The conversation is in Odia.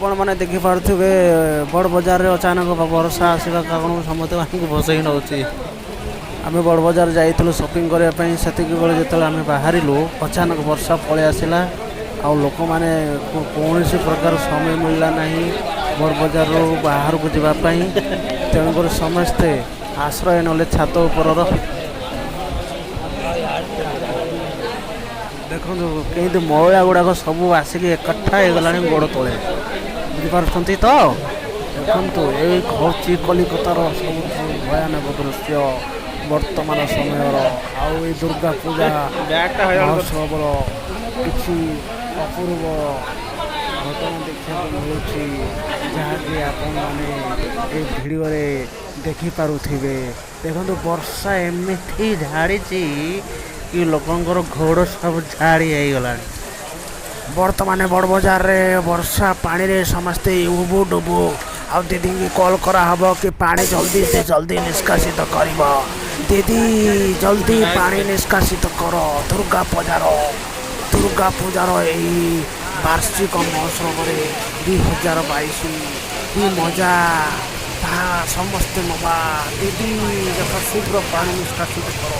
ଆପଣମାନେ ଦେଖିପାରୁଥିବେ, ବଡ଼ ବଜାରରେ ଅଚାନକ ବର୍ଷା ଆସିବା କାରଣରୁ ସମସ୍ତେ ମାନଙ୍କୁ ଭସେଇ ନେଉଛି। ଆମେ ବଡ଼ ବଜାର ଯାଇଥିଲୁ ସପିଂ କରିବା ପାଇଁ। ସେତିକି ବେଳେ ଯେତେବେଳେ ଆମେ ବାହାରିଲୁ, ଅଚାନକ ବର୍ଷା ପଳେଇ ଆସିଲା ଆଉ ଲୋକମାନେ କୌଣସି ପ୍ରକାର ସମୟ ମିଳିଲା ନାହିଁ ବଡ଼ ବଜାରରୁ ବାହାରକୁ ଯିବା ପାଇଁ। ତେଣୁକରି ସମସ୍ତେ ଆଶ୍ରୟ ନେଲେ ଛାତ ଉପରର। ଦେଖନ୍ତୁ, କେମିତି ମଇଳା ଗୁଡ଼ାକ ସବୁ ଆସିକି ଏକଠା ହେଇଗଲାଣି ଗୋଡ଼ ତଳେ। ବୁଝିପାରୁଛନ୍ତି ତ? ଦେଖନ୍ତୁ, ଏଇ ହେଉଛି କଲିକତାର ସବୁଠୁ ଭୟାନକ ଦୃଶ୍ୟ ବର୍ତ୍ତମାନ ସମୟର। ଆଉ ଏଇ ଦୁର୍ଗା ପୂଜା ମହୋତ୍ସବର କିଛି ଅପୂର୍ବ ଘଟଣା ଦେଖିବାକୁ ମିଳୁଛି, ଯାହାକି ଆପଣମାନେ ଏ ଭିଡ଼ିଓରେ ଦେଖିପାରୁଥିବେ। ଦେଖନ୍ତୁ, ବର୍ଷା ଏମିତି ଝାଡ଼ିଛି କି ଲୋକଙ୍କର ଘୋଡ଼ ସବୁ ଝାଡ଼ି ହେଇଗଲାଣି। ବର୍ତ୍ତମାନ ବଡ଼ ବଜାରରେ ବର୍ଷା ପାଣିରେ ସମସ୍ତେ ଉବୁ ଡୁବୁ। ଆଉ ଦିଦିଙ୍କୁ କଲ୍ କରାହବ କି ପାଣି ଜଲ୍ଦି ସେ ଜଲ୍ଦି ନିଷ୍କାସିତ କରିବ। ଦିଦି, ଜଲ୍ଦି ପାଣି ନିଷ୍କାସିତ କର। ଦୁର୍ଗା ପୂଜାର ଏଇ ବାର୍ଷିକ ମହୋତ୍ସବରେ 2022 କି ମଜା, ତାହା ସମସ୍ତେ ନବା। ଦିଦି, ଯଥା ଶୀଘ୍ର ପାଣି ନିଷ୍କାସିତ କର।